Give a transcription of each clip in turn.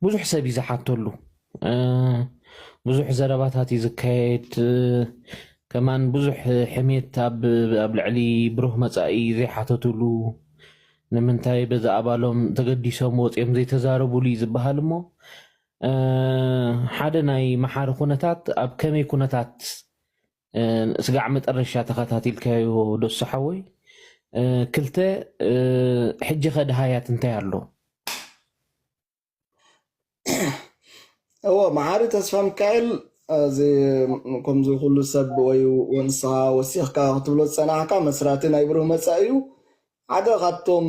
ብዙሕ ሰብ እዩ ዝሓተሉ። ብዙሕ ዘረባታት እዩ ዝካየድ። ከማን ብዙሕ ሕሜት ኣብ ልዕሊ ብሩህ መፃኢ ዘይሓተትሉ፣ ንምንታይ በዚ ኣባሎም ተገዲሶም ወፂኦም ዘይተዛረቡሉ እዩ ዝበሃል። እሞ ሓደ ናይ መሓሪ ኩነታት ኣብ ከመይ ኩነታት ስጋዕ መጠረሻ ተኸታቲልካዮ ዶ ሓወይ? ክልተ፣ ሕጂ ኸ ድሃያት እንታይ ኣሎ? እዎ፣ መሓሪ ተስፋ ሚካኤል፣ እዚ ከምዚ ኩሉ ሰብ ወይ ወንስኻ ወሲኽካ ክትብሎ ዝጸናሕካ መስራቲ ናይ ብሩህ መጻኢ እዩ። ሓደ ካብቶም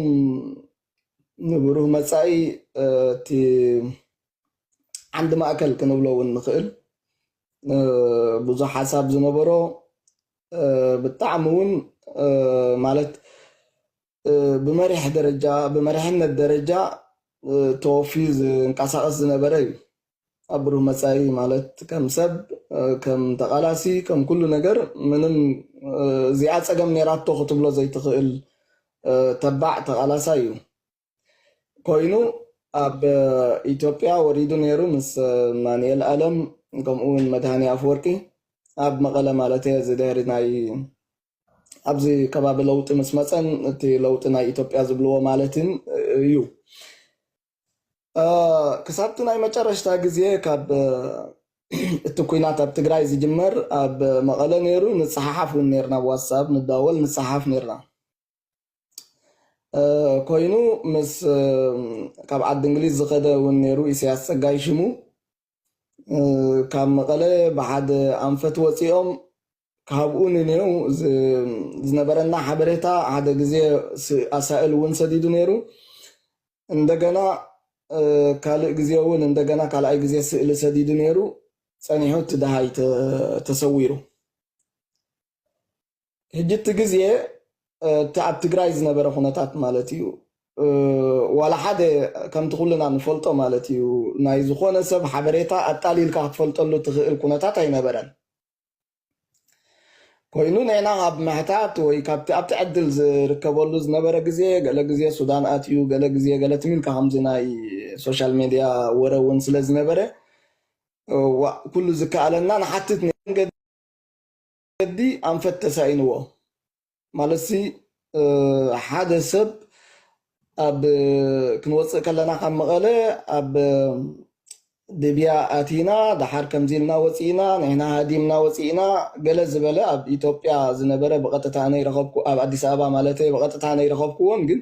ንብሩህ መጻኢ እቲ ዓንዲ ማእከል ክንብሎ እውን ንኽእል፣ ብዙሕ ሓሳብ ዝነበሮ፣ ብጣዕሚ እውን ማለት ብመሪሕ ደረጃ፣ ብመሪሕነት ደረጃ ተወፊዩ ዝንቀሳቐስ ዝነበረ እዩ። ኣብ ብሩህ መጻኢ ማለት ከም ሰብ፣ ከም ተቓላሲ፣ ከም ኩሉ ነገር ምንም እዚኣ ጸገም ነይራቶ ክትብሎ ዘይትኽእል ተባዕ ተቓላሳይ እዩ። ኮይኑ ኣብ ኢትዮጵያ ወሪዱ ነይሩ ምስ ማንኤል ኣለም ከምኡ እውን መድሃኒ ኣፍወርቂ ኣብ መቐለ ማለት እየ። እዚ ድሕሪ ናይ ኣብዚ ከባቢ ለውጢ ምስ መፀን እቲ ለውጢ ናይ ኢትዮጵያ ዝብልዎ ማለትን እዩ። ክሳብቲ ናይ መጨረሽታ ግዜ ካብ እቲ ኩናት ኣብ ትግራይ ዝጅመር ኣብ መቐለ ነይሩ። ንፀሓሓፍ እውን ነርና፣ ብዋትሳፕ ንዳወል ንፀሓሓፍ ነርና። ኮይኑ ምስ ካብ ዓዲ እንግሊዝ ዝኸደ እውን ነይሩ ኢሳያስ ፀጋይ ሽሙ። ካብ መቐለ ብሓደ ኣንፈት ወፂኦም ካብኡ ንኔው ዝነበረና ሓበሬታ ሓደ ግዜ ኣሳእል እውን ሰዲዱ ነይሩ። እንደገና ካልእ ግዜ እውን እንደገና ካልኣይ ግዜ ስእሊ ሰዲዱ ነይሩ። ፀኒሑ እቲ ደሃይ ተሰዊሩ። ሕጂ እቲ ግዜ እቲ ኣብ ትግራይ ዝነበረ ኩነታት ማለት እዩ። ዋላ ሓደ ከምቲ ኩልና ንፈልጦ ማለት እዩ ናይ ዝኾነ ሰብ ሓበሬታ ኣጣሊልካ ክትፈልጠሉ ትኽእል ኩነታት ኣይነበረን። ኮይኑ ንሕና ካብ ምሕታት ወይ ካብቲ ኣብቲ ዕድል ዝርከበሉ ዝነበረ ግዜ ገለ ግዜ ሱዳን ኣትዩ፣ ገለ ግዜ ገለ ትም ኢልካ ከምዚ ናይ ሶሻል ሜድያ ወረ እውን ስለ ዝነበረ ኩሉ ዝከኣለና ንሓትት መንገዲ ኣንፈት ተሳኢንዎ። ማለትሲ ሓደ ሰብ ኣብ ክንወፅእ ከለና ካብ መቐለ ኣብ ድብያ ኣቲና፣ ደሓር ከምዚ ኢልና ወፂእና፣ ንሕና ሃዲምና ወፂእና ገለ ዝበለ ኣብ ኢትዮጵያ ዝነበረ ብቐጥታ ነይረኸብኩ ኣብ ኣዲስ ኣበባ ማለት ብቐጥታ ነይረኸብኩዎም፣ ግን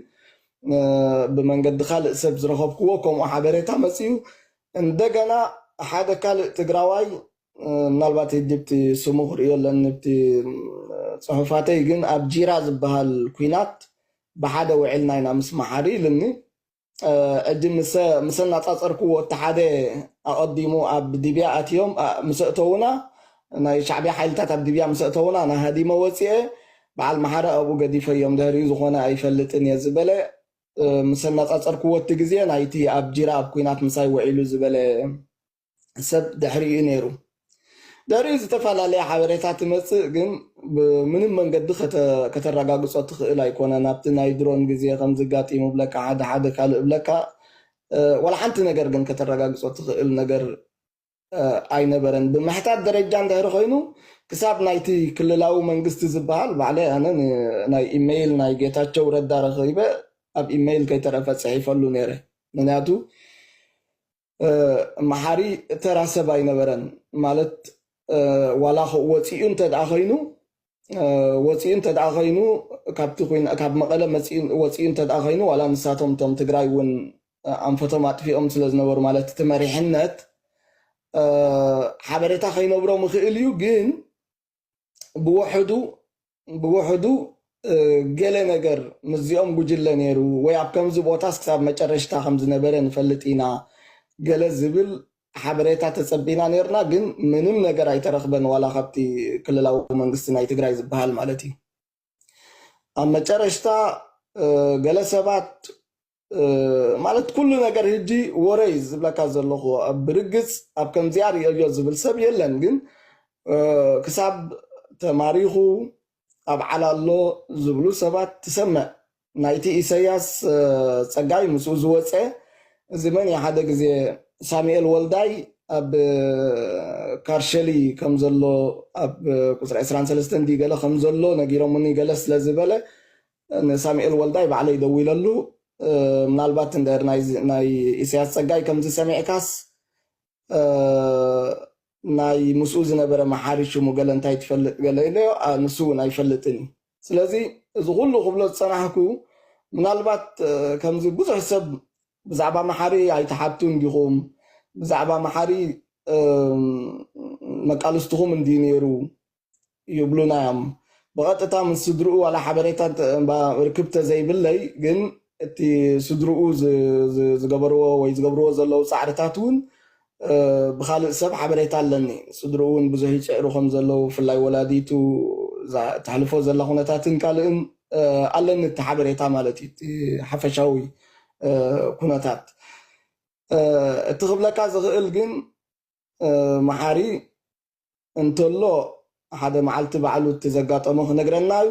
ብመንገዲ ካልእ ሰብ ዝረኸብኩዎ ከምኡ ሓበሬታ መፅዩ። እንደገና ሓደ ካልእ ትግራዋይ ምናልባት ሕጂ ብቲ ስሙ ክርእዮ ኣለኒ ብቲ ፅሑፋተይ፣ ግን ኣብ ጂራ ዝበሃል ኩናት ብሓደ ውዒልና ኢና ምስ መሓሪ ኢልኒ። ሕጂ ምስ ኣነፃፀርክዎ እቲ ሓደ ኣቐዲሙ ኣብ ዲብያ ኣትዮም ምስ ኣእተውና፣ ናይ ሻዕቢያ ሓይልታት ኣብ ዲብያ ምስ ኣእተውና ናሃዲመ ወፂኤ፣ በዓል መሓሪ ኣብኡ ገዲፈዮም፣ ድሕሪኡ ዝኾነ ኣይፈልጥን እየ ዝበለ። ምስ ኣነፃፀርክዎ እቲ ግዜ ናይቲ ኣብ ጂራ ኣብ ኩናት ምሳይ ውዒሉ ዝበለ ሰብ ድሕሪኡ ነይሩ። ድሕሪኡ ዝተፈላለየ ሓበሬታ ትመፅእ፣ ግን ብምንም መንገዲ ከተረጋግፆ ትኽእል ኣይኮነን። ኣብቲ ናይ ድሮን ግዜ ከምዚ ኣጋጢሙ ብለካ፣ ሓደ ሓደ ካልእ ብለካ፣ ዋላ ሓንቲ ነገር ግን ከተረጋግፆ ትኽእል ነገር ኣይነበረን። ብምሕታት ደረጃ እንድሕሪ ኮይኑ ክሳብ ናይቲ ክልላዊ መንግስቲ ዝበሃል ባዕለይ ኣነ ናይ ኢሜይል ናይ ጌታቸው ረዳ ረኺበ ኣብ ኢሜይል ከይተረፈ ፅሒፈሉ ነይረ። ምክንያቱ መሓሪ ተራ ሰብ ኣይነበረን። ማለት ዋላ ወፂኡ እንተ ደኣ ኮይኑ ወፂኡ እንተ ደኣ ኮይኑ ካብቲ ካብ መቐለ ወፂኡ እንተ ደኣ ኮይኑ ዋላ ንሳቶም እቶም ትግራይ እውን ኣንፈቶም ኣጥፊኦም ስለ ዝነበሩ ማለት እቲ መሪሕነት ሓበሬታ ከይነብሮም ይኽእል እዩ። ግን ብውሕዱ ብውሕዱ ገለ ነገር ምስዚኦም ጉጅለ ነይሩ ወይ ኣብ ከምዚ ቦታስ ክሳብ መጨረሽታ ከም ዝነበረ ንፈልጥ ኢና ገለ ዝብል ሓበሬታ ተጸቢና ነይርና፣ ግን ምንም ነገር ኣይተረኽበን፣ ዋላ ካብቲ ክልላዊ መንግስቲ ናይ ትግራይ ዝበሃል ማለት እዩ። ኣብ መጨረሽታ ገለ ሰባት ማለት ኩሉ ነገር ህጂ ወረ እዩ ዝብለካ ዘለኹ። ብርግጽ ኣብ ከምዚኣ ርእየዮ ዝብል ሰብ የለን፣ ግን ክሳብ ተማሪኹ ኣብ ዓላሎ ዝብሉ ሰባት ትሰምዕ። ናይቲ ኢሰያስ ጸጋይ ምስኡ ዝወጸ እዚ መን ሓደ ግዜ ሳሙኤል ወልዳይ ኣብ ካርሸሊ ከም ዘሎ፣ ኣብ ቁፅሪ ዕስራን ሰለስተን ድዩ ገለ ከም ዘሎ ነጊሮምኒ፣ ገለ ስለ ዝበለ ንሳሙኤል ወልዳይ ባዕለይ ደዊለሉ። ምናልባት እንድሕር ናይ ኢሳያስ ጸጋይ ከምዚ ሰሚዕካስ፣ ናይ ምስኡ ዝነበረ መሓሪ ሽሙ ገለ እንታይ ትፈልጥ ገለ ኢለዮ። ንሱ እውን ኣይፈልጥን እዩ። ስለዚ እዚ ኩሉ ክብሎ ዝጸናሕኩ፣ ምናልባት ከምዚ ብዙሕ ሰብ ብዛዕባ መሓሪ ኣይትሓቱን ዲኹም፣ ብዛዕባ መሓሪ መቃልስትኹም እንዲ ነይሩ ይብሉና እዮም። ብቐጥታ ምስ ስድርኡ ዋላ ሓበሬታ ርክብ ተዘይብለይ፣ ግን እቲ ስድርኡ ዝገበርዎ ወይ ዝገብርዎ ዘለዉ ጻዕርታት እውን ብኻልእ ሰብ ሓበሬታ ኣለኒ። ስድርኡ እውን ብዙሕ ይጽዕሩ ከም ዘለዉ፣ ብፍላይ ወላዲቱ ተሕልፎ ዘላ ኩነታትን ካልእን ኣለኒ እቲ ሓበሬታ ማለት እዩ፣ እቲ ሓፈሻዊ ኩነታት። እቲ ክብለካ ዝኽእል ግን መሓሪ እንተሎ ሓደ መዓልቲ ባዕሉ እቲ ዘጋጠሞ ክነግረና እዩ።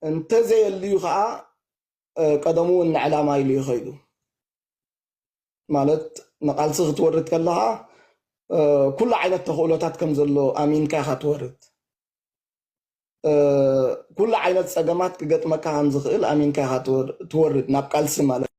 እንተዘየልዩ ከዓ ቀደሙ እውን ንዕላማ ኢሉ እዩ ከይዱ። ማለት ንቃልሲ ክትወርድ ከለኻ ኩሉ ዓይነት ተኽእሎታት ከም ዘሎ ኣሚንካ ኢኻ ትወርድ። ኩሉ ዓይነት ጸገማት ክገጥመካ ከም ዝኽእል ኣሚንካ ኢኻ ትወርድ ናብ ቃልሲ ማለት እዩ።